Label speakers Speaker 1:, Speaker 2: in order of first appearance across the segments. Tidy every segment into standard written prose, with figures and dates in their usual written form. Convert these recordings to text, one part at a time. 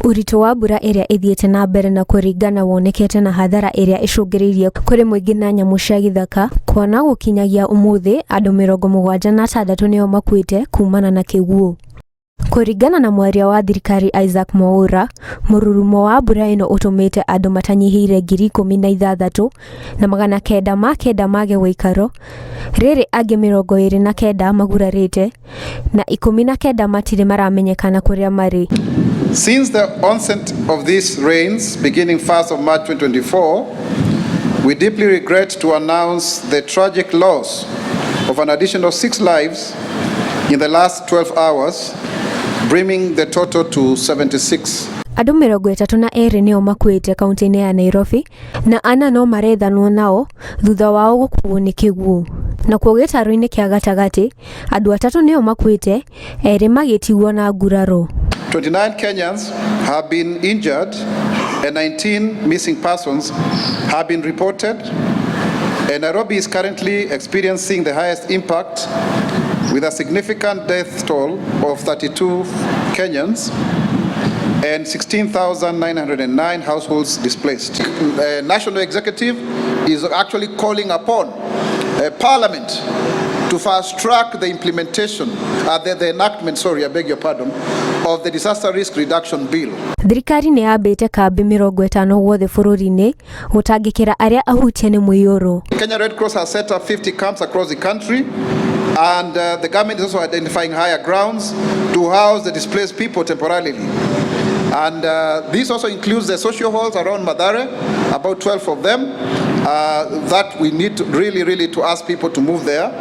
Speaker 1: Ũritũ wa mbura ĩrĩa ĩthiĩte na mbere na kũringana wonekete na hathara ĩrĩa ĩcũngĩrĩirie kũrĩ mũingĩ na nyamũ cia gĩthaka, kuona gũkinyagia ũmũthĩ andũ 76 nĩo makuĩte kumana na kĩguũ. Kũringana na mwaria wa thirikari Isaac Mwaura, mũrurumo wa mbura ĩno ũtũmĩte andũ matanyihĩire 16,909 mage ũikaro, rĩrĩ angĩ 29 magurarĩte na 19 matirĩ maramenyekana kũrĩa marĩ.
Speaker 2: Since the onset of these rains, beginning 1st of March 2024, we deeply regret to announce the tragic loss of an additional 6 lives in the last 12 hours, bringing the total to 76.
Speaker 1: Andũ 32 nĩo makuĩte kaunti-inĩ ya Nairobi na ana no marethanwo nao thutha wao gũkuo nĩ kĩguũ. Nakuo gĩtarũ-inĩ kĩa gatagatĩ, andũ atatũ nĩo makuĩte, erĩ magĩtigwo na nguraro.
Speaker 2: 29 Kenyans have been injured and 19 missing persons have been reported. And Nairobi is currently experiencing the highest impact with a significant death toll of 32 Kenyans and 16,909 households displaced. The National Executive is actually calling upon Parliament to fast track the implementation, the enactment, sorry, I beg your pardon, of the Disaster Risk Reduction Bill.
Speaker 1: Thirikari nĩ yambĩte kambĩ 50 guothe bũrũri-inĩ gũtangĩkĩra arĩa ahutie nĩ mũiyũro.
Speaker 2: Kenya Red Cross has set up 50 camps across the country, and the government is also identifying higher grounds to house the displaced people temporarily. And this also includes the social halls around Mathare, about 12 of them, that we need to really, really to ask people to move there.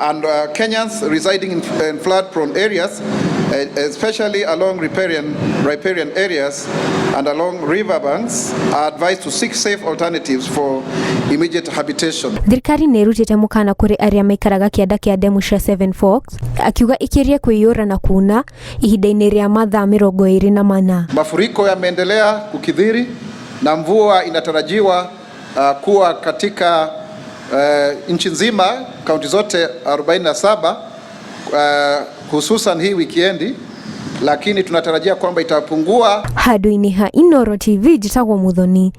Speaker 2: And Kenyans residing in flood-prone areas, especially along riparian areas and along riverbanks, are advised to seek safe alternatives for immediate habitation.
Speaker 1: Thirikari nĩ ĩrutĩte mũkana kũrĩ arĩa maikaraga kĩanda kĩa ndemu cia Seven Forks akiuga ikirie kũiyũra na kuna ihinda-inĩ rĩa mathaa 24.
Speaker 2: Mafuriko yameendelea kukithiri na mvua inatarajiwa kuwa katika nchi nzima, kaunti zote 47, hususan hii wikiendi, lakini tunatarajia kwamba itapungua.
Speaker 1: Handũ-inĩ ha Inooro TV, njĩtagwo Muthoni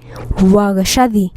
Speaker 1: wa Gacathi.